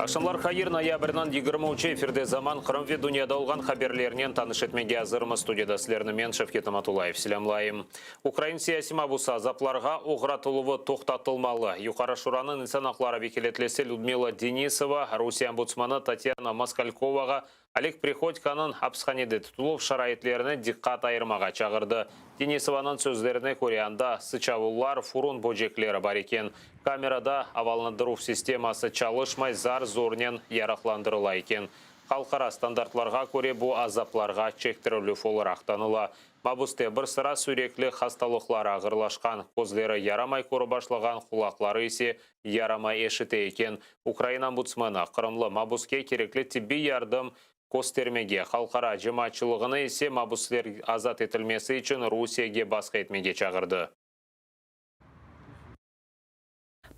Aqşamlar hayır, noyabrniñ 23-i efirde Zaman Qırım ve dünyada olğan haberlernen tanış etmege azırmız. Studiyada sizlerni men, Şevket Amatullayev, selâmlayım. Ukrain siyasiy mabusı azaplarğa oğratıluvı toqtatılmalı. Yuqarı Şuranıñ insan aqları vekâletlisi Lüdmila Denisova Rusiye ombudsmanı Tatyana Moskalkovağa Oleg Prihodkonıñ apishanede tutuluv şaraitlerine diqqat ayırmağa çağırdı. Denisovanıñ sözlerine köre, anda sıçavullar, furun böcekleri bar eken. Kamerada avalandıruv sisteması çalışmay, zar-zornen yarıqlandırıla eken. Halqara standartlarğa köre bu azaplarğa çektirilüv olaraq tanıla. Mabuste bir sıra sürekli hastalıqları ağırlaşqan, közleri yaramay körip başlağan, qulaqları ise yaramay eşite eken. Ukraina ombudsmeni qırımlı mabuske kerekli tibbiy yardım köstermege, halqara cemaatçılığını ise mabusler azat etilmesi içün Rusiyege basqı etmege çağırdı.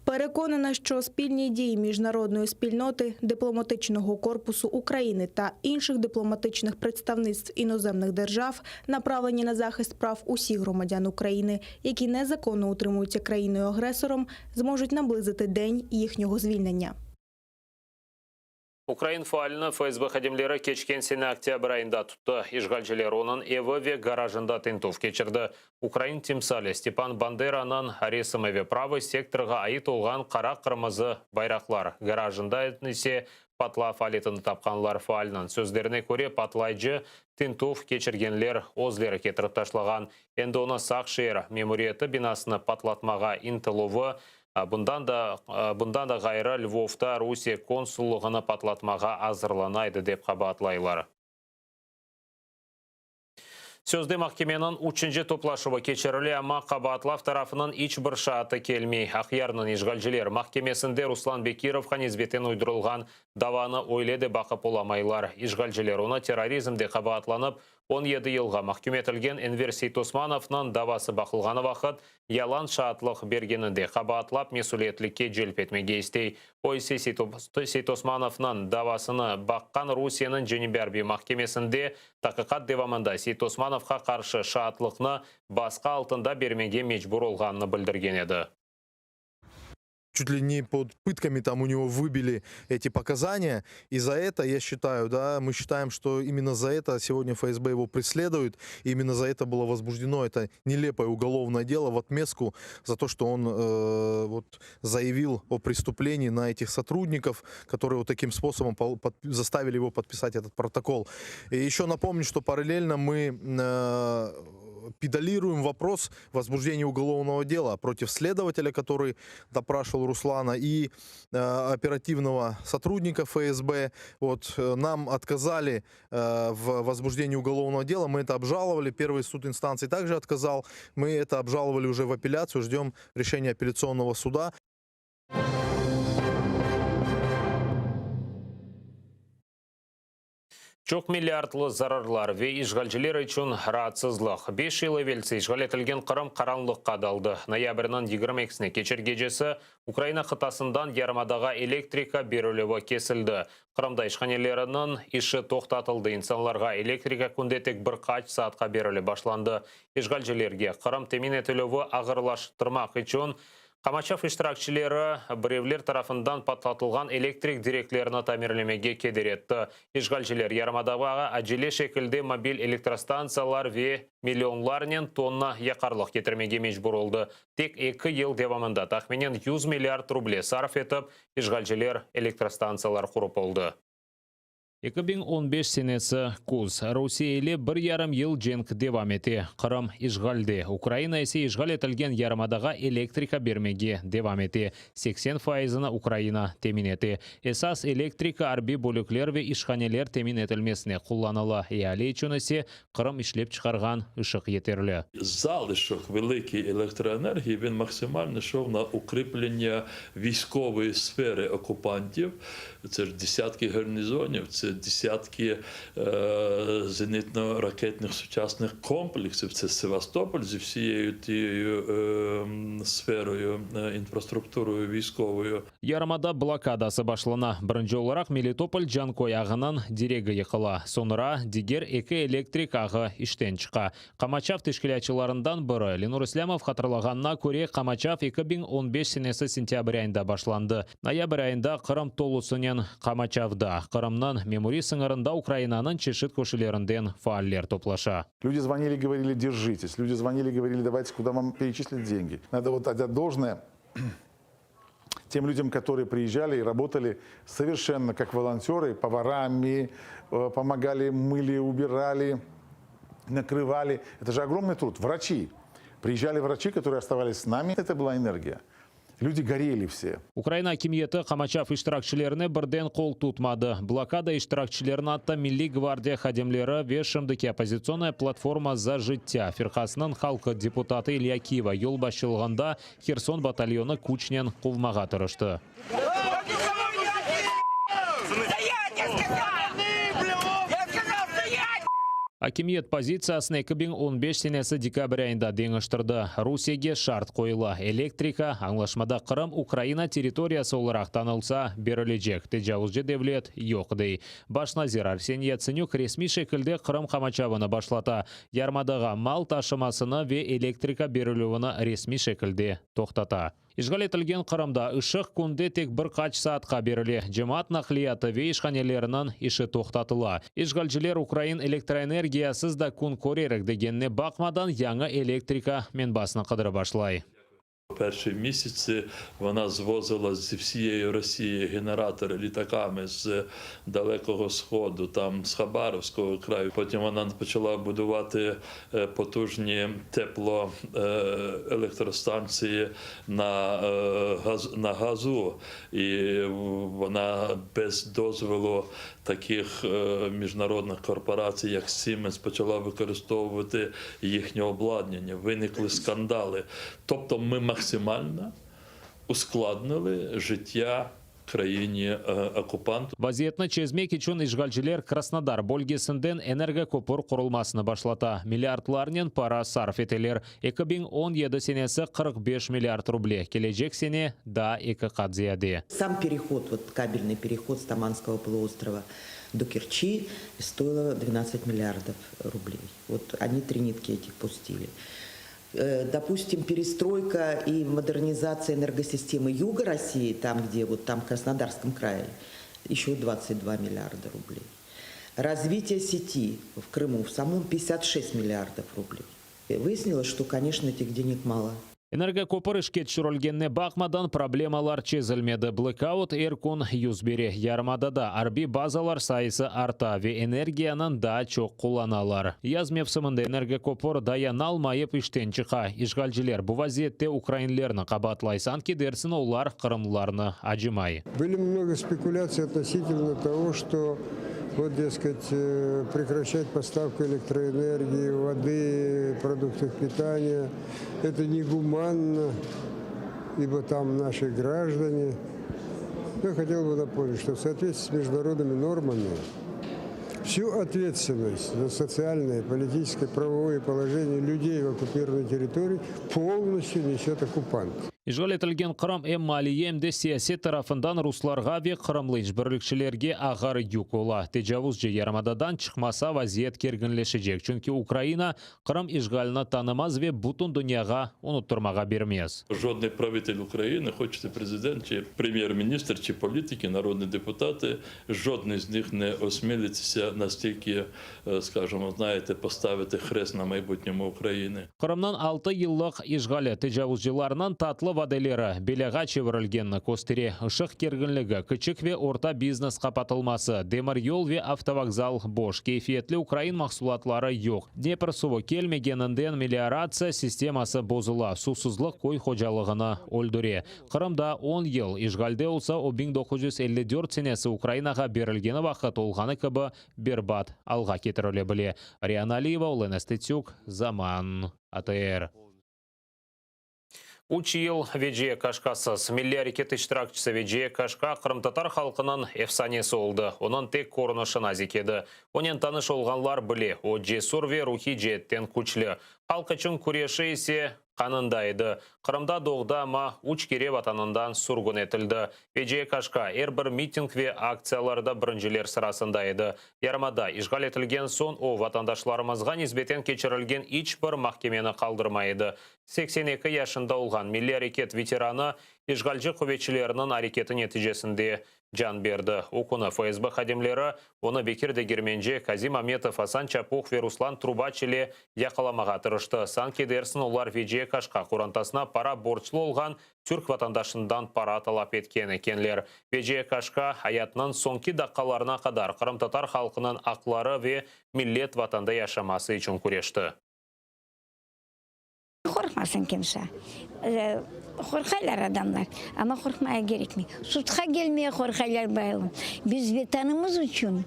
Переконана, що спільні дії міжнародної спільноти, дипломатичного корпусу України та інших дипломатичних представництв іноземних держав, направлені на захист прав усіх громадян України, які незаконно утримуються країною-агресором, зможуть наблизити день їхнього звільнення. Ukrain faalini FSB hadimleri keçken sene oktâbr ayında tuttı. İşğalciler onıñ evi ve garajında tintüv keçirdi. Ukrain timsali Stepan Banderanıñ resimi ve Pravıy sektorğa ait olğan qara-qırmızı bayraqlar, garajında ise patlav aletini tapqanlar. Faalniñ sözlerine köre, patlayıcı tintüv keçirgenler özleri ketirip taşlağan. Endi onı Saq şeer memuriyeti binasını patlatmağa ıntıluvı, Bundan da bundan da ğayrı, Lvovda Rusiye konsullığını patlatmağa azırlana edi, dep qabaatlaylar. Sözde mahkemeniñ üçünci toplaşuvı keçirile, amma qabaatlav tarafınıñ iç bir şaatı kelmey. Aqyarnıñ işğalciler mahkemesinde Ruslan Bekirovğa nisbeten uydurılğan davanı öyle de baqıp olamaylar. İşğalciler onı terrorizmde qabaatlanıp, 17 yılğa mahküm etilgen Enver Seytosmanovnıñ davası baqılğanı vaqıt yalan şaatlıq bergeninde qabaatlap mesüliyetlikke celp etmege istey. O ise Seytosmanovnıñ davasını baqqan Rusiyeniñ Cenübiy arbiy mahkemesinde taqiqat devamında Seytosmanovğa qarşı şaatlıqnı basqı altında bermege mecbur olğanını bildirgen edi. Чуть ли не под пытками там у него выбили эти показания. И за это, я считаю, да, мы считаем, что именно за это сегодня ФСБ его преследует. И именно за это было возбуждено это нелепое уголовное дело в отместку за то, что он э, вот, заявил о преступлении на этих сотрудников, которые вот таким способом под, заставили его подписать этот протокол. И еще напомню, что параллельно мы э, педалируем вопрос возбуждения уголовного дела против следователя, который допрашивал Руслана, и э, оперативного сотрудника ФСБ. Вот, э, нам отказали э, в возбуждении уголовного дела, мы это обжаловали, первый суд инстанции также отказал, мы это обжаловали уже в апелляцию, ждем решения апелляционного суда. Çoq milliardlı zararlar ve işğalciler içün raatsızlıq. Beş yıl evelsi işğal etilgen Qırım qaranlıqqa daldı. Noyabrniñ 22-sine keçer gecesi Ukraina qıtasından yarımadağa elektrika berilüvi kesildi. Qırımda işhaneleriniñ işi toqtatıldı, insanlarğa elektrika künde tek bir qaç saatqa berile başlandı. İşğalcilerge Qırım temin etilüvi ağırlaştırmaq içün Qamaçav iştirakçileri birevler tarafından patlatılğan elektrik direklerini tamirlemege keder etti. İşğalciler yarımadağa acele şekilde mobil elektrostantsiyalar ve millionlarnen tonna yaqarlıq ketirmege mecbur oldı. Tek eki yıl devamında tahminen yüz milliard ruble sarf etip, işğalciler elektrostantsiyalar qurıp oldı. 2015 senesi, küz. Rusiye ile bir yarım yıl cenk devam ete. Qırım işğalde, Ukraina ise işğal etilgen yarımadağa elektrika bermege devam ete. 80 faizini Ukraina temin ete. Esas elektrika arbiy bölükler ve işhaneler temin etilmesine qullanıla, eali içün ise Qırım işlep çıqarğan ışıq yeterli. Zalışıq velikий elektroenergiyi, він maksimalno йшов на укріплення військової сфери окупантів. Це ж десятки гарнізонів, це. Це десятки зенітно-ракетних сучасних комплексів. Це Севастополь зі всією тією сферою, інфраструктурою військовою. Yarımada blokadası başlana. Birinci olaraq Melitopol Canköy ağınıñ diregi yıqıla. Soñra diger eki elektrik ağı işten çıqa. Qamaçav teşkilâtçılarından biri Lenur İslâmov hatırlağanına köre, qamaçav 2015 senesi sentâbr ayında başlandı. Noyabr ayında Qırım tolusınen qamaçavda. Qırımnıñ memuriy sıñırında Ukrainanıñ çeşit köşelerinden faaller toplaşa. Люди звонили, говорили, держитесь. Люди звонили, говорили, давайте, куда вам перечислить деньги. Надо вот отдать должное тем людям, которые приезжали и работали совершенно как волонтеры, поварами, помогали, мыли, убирали, накрывали. Это же огромный труд. Врачи. Приезжали врачи, которые оставались с нами. Это была энергия. Люди горели все. Ukraina akimiyeti qamaçav iştirakçilerine birden qol tutmadı. Blokada iştirakçilerini atta Milliy gvardiya hadimleri ve şimdiki Oppozitsionnaya platforma za jıttâ firqasınıñ halq deputatı İlya Kiva yolbaşçılığında Herson batalyonı küçnen quvmağa tırıştı. Стоять, я сказал! Я сказал, стоять! Akimiyet pozitsiyasını 2015 senesi dekabr ayında deñiştirdi. Rusiyege şart qoyula: elektrika, añlaşmada Qırım Ukraina territoriyası olaraq tanılsa, berilecek. Tecavuzcı devlet yoq dey. Baş nazir Arseniy Yatsenük resmiy şekilde Qırım qamaçavını başlata. Yarımadağa mal taşımasını ve elektrika berilüvini resmiy şekilde toqtata. İşğal etilgen Qırımda ışıq künde tek bir qaç saatqa berile, cemaat naqliyatı ve işhaneleriniñ işi toqtatıla. İşğalciler ukrain elektroenergiyasız da kün körerik degenine baqmadan yañı elektrika menbasını qıdırıp başlay. Перші місяці вона звозила зі всієї Росії генератори літаками з Далекого Сходу, там з Хабаровського краю. Потім вона почала будувати потужні теплоелектростанції на газу. І вона без дозволу таких міжнародних корпорацій, як Siemens, почала використовувати їхнє обладнання. Виникли скандали. Тобто ми максимально ускладнили життя країні окупанту. Vaziyetni çezmek içün işğalciler Krasnodar bölgesinden energo köpür qurulmasını başlata. Milliardlarnen para sarf eteler. 2017 senesi 45 milliard ruble. Kelecek sene daa eki qat ziyade. Сам переход, вот кабельный переход с Таманского полуострова до Керчи стоило 12 миллиардов рублей. Вот они три нитки этих пустили. Допустим, перестройка и модернизация энергосистемы Юга России, там, где вот там в Краснодарском крае, еще 22 миллиарда рублей. Развитие сети в Крыму в самом 56 миллиардов рублей. И выяснилось, что, конечно, этих денег мало. Energo köpür işke tüşürilgenine baqmadan problemalar çezilmedi. Blekaut er kün yüz bere. Yarımadada arbiy bazalar sayısı arta ve energiyanı daa çoq qullanalar. Yaz mevsiminde energo köpür dayanalmayıp işten çıqa. İşğalciler bu vaziyette ukrainlerni qabaatlay, sanki dersin olar qırımlılarnı acımay. Были много спекуляций относительно того, что вот, дескать, прекращать поставку электроэнергии, воды, продуктов питания, это негуманно, ибо там наши граждане. Но я хотел бы напомнить, что в соответствии с международными нормами всю ответственность за социальное, политическое, правовое положение людей в оккупированной территории полностью несет оккупант. İşğal etilgen Qırım em maliye, em de siyaset tarafından ruslarğa ve qırımlı işbirlikçilerge ağır yük ola. Tecavuzcı yarımadadan çıqmasa vaziyet kerginleşecek. Çünki Ukraina Qırım işğalini tanımaz ve bütün dünyağa unuttırmağa bermez. Жодний правитель України, хоч це президент, чи прем'єр-міністр, чи політики, народні депутати, жодний з них не осмілиться настільки, скажімо, знаєте, поставити хрест на майбутньому України. Qırımnıñ 6 yıllıq işğali tecavuzcılarnıñ tatlı vadeleri belâğa çevirilgenini köstere. Işıq kerginligi, kiçik ve orta biznes qapatılması, demir yol ve avtovokzal boş, keyfiyetli ukrain mahsulatları yoq. Dnepr suvı kelmegeninden melioratsiya sisteması bozula, suvsuzlıq köy hocalığını öldüre. Qırımda 10 yıl işğalde olsa, o 1954 senesi Ukrainağa berilgeni vaqıt olğanı kibi berbat alğa ketirile bile. Riana Aliyeva, Olena Stetsük, Zaman, ATR. Üç yıl Veciye Kaşkasız. Milliy areket iştirakçisi Veciye Kaşka qırımtatar halqınıñ efsanesi oldı. Onıñ tek körünişi nazik edi. Onen tanış olğanlar bile, o cesür ve ruhiy ceetten küçlü. Halq içün küreşi ise qanında edi. Qırımda doğdı, amma üç kere vatanından sürgün etildi. Veciye Kaşka er bir miting ve aktsiyalarda birinciler sırasında edi. Yarımada işğal etilgen soñ o, vatandaşlarımızğa nisbeten keçirilgen iç bir mahkemeni qaldırmay edi. 82 yaşında olğan milliy areket veteranı işğalci quvetçileriniñ areketi neticesinde can berdi. O künü FSB hadimleri onı Bekir Degermenci, Kazim Ametov, Asan Çapuh ve Ruslan Trubaç ile yaqalamağa tırıştı. Sanki dersin olar Veciye Kaşka qorantasına para borclu olğan türk vatandaşından para talap etken ekenler. Veciye Kaşka ayatınıñ soñki daqqalarına qadar qırımtatar halqınıñ aqları ve millet vatanda yaşaması içün küreşti. Qorqmasın kimse. Qorqaylar adamlar, amma qorqmaya kerekmey. Sudqa kelmeye qorqaylar bayılım. Biz Vetanımız içün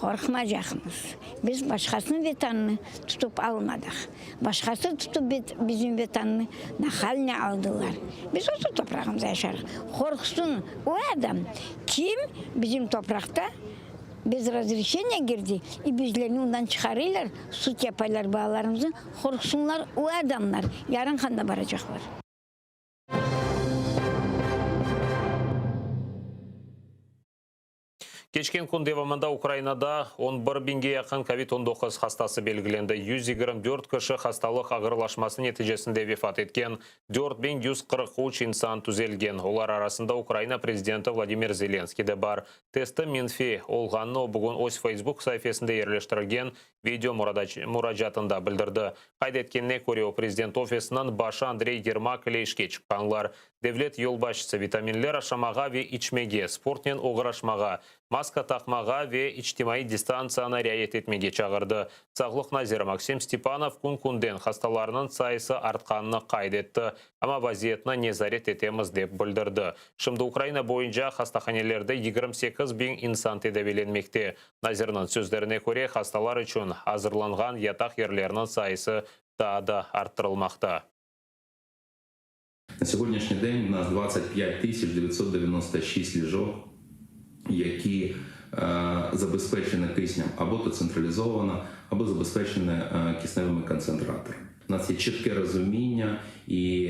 qorqmacaqmız. Biz başqasınıñ Vetanını tutıp almadıq. Başqası tutıp bizim Vetannı nahalne aldılar. Biz öz toprağımızda yaşarıq. Qorqsun o adam, kim bizim topraqta Bez razreşeniya girdi, i bizlerni ondan çıqarıylar, sud yapaylar balalarımıznı, qorqsunlar o adamlar, yarın qanda baracaqlar. Keçken kün devamında Ukrainada on bir biñge yaqın kovid 19 hastası belgilendi, 124 kişi hastalıq ağırlaşması neticesinde vefat etken, 4143 insan tüzelgen, olar arasında Ukraina prezidenti Vladimir Zelenskiy de bar. Testi menfiy olğanını o bugün öz Facebook saifesinde yerleştirilgen video muracaatında bildirdi. Qayd etkenine köre, o prezident ofisiniñ başı Andrey Yermak ile işke çıqqanlar. Devlet yolbaşçısı vitaminler aşamağa ve içmege, sportnen oğraşmağa, maska taqmağa ve içtimaiy distantsiyanı riayet etmege çağırdı. Sağlıq naziri Maksim Stepanov kün-künden hastalarnıñ sayısı artqanını qayd etti, amma vaziyetni nezaret etemiz, dep bildirdi. Şimdi Ukraina boyunca hastahanelerde 28 biñ insan tedaviylenmekte. Nazirniñ sözlerine köre, hastalar içün azırlanğan yataq yerleriniñ sayısı daa da arttırılmaqta. Na сьогоднішній день у нас 25 тисяч 996 ліжок, які забезпечені киснем або то централізовано, або забезпечені кисневими концентраторами. У нас є чітке розуміння і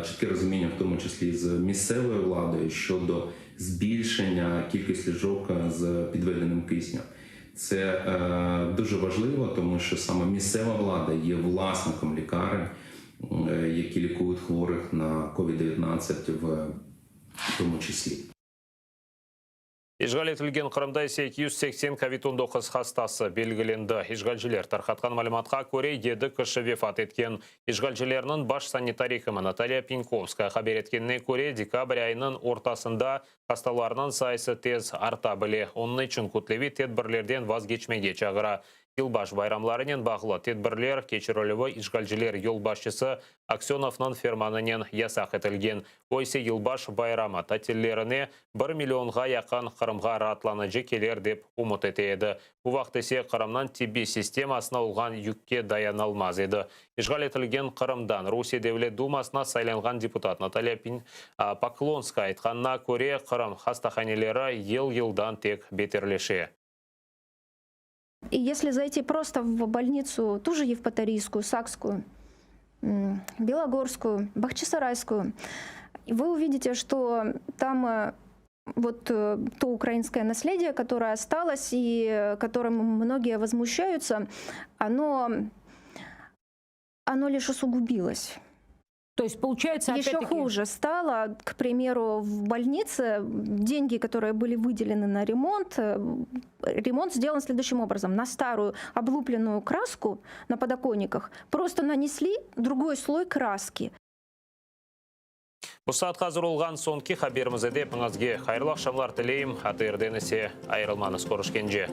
чітке розуміння, в тому числі з місцевою владою, щодо збільшення кількості ліжок з підведеним киснем. Це дуже важливо, тому що саме місцева влада є власником лікарень, які лікують хворих на COVID-19 в тому числі. İşğal etilgen Qırımda ise 280 kovid 19 hastası belgilendi. İşğalciler tarqatqan malümatqa köre, yedi kişi vefat etken. İşğalcilerniñ baş sanitar ekimi Natalya Penkovskaya haber etkenine köre, dekabr ayınıñ ortasında hastalarnıñ sayısı tez arta bile. Onıñ içün kütleviy tedbirlerden vazgeçmege çağıra. Yılbaş bayramlarınen bağlı tedbirler keçirilüvi işğalciler yolbaşçısı Aksönovnıñ fermanınen yasaq etilgen. O ise yılbaş bayramı tatillerine bir millionğa yaqın Qırımğa raatlanıcı keler dep ümüt ete edi. Bu vaqıt ise Qırımnıñ tibbiy sistemasına olğan yükke dayanılmaz edi. İşğal etilgen Qırımdan Rusiye Devlet Dumasına saylanğan deputat Natalya Poklonskaya aytqanına köre, Qırım hastahaneleri yıl-yıldan tek beterleşe. И если зайти просто в больницу, ту же Евпаторийскую, Сакскую, Белогорскую, Бахчисарайскую, вы увидите, что там э, вот э, то украинское наследие, которое осталось и которым многие возмущаются, оно, оно лишь усугубилось. То есть получается еще хуже стало, к примеру, в больнице деньги, которые были выделены на ремонт, э, ремонт сделан следующим образом: на старую облупленную краску на подоконниках просто нанесли другой слой краски. Bu saatqa azır olğan soñki haberimiz edi. Epiñizge hayırlı aqşamlar tileyim. ATRden ise ayırılmañız körüşkence.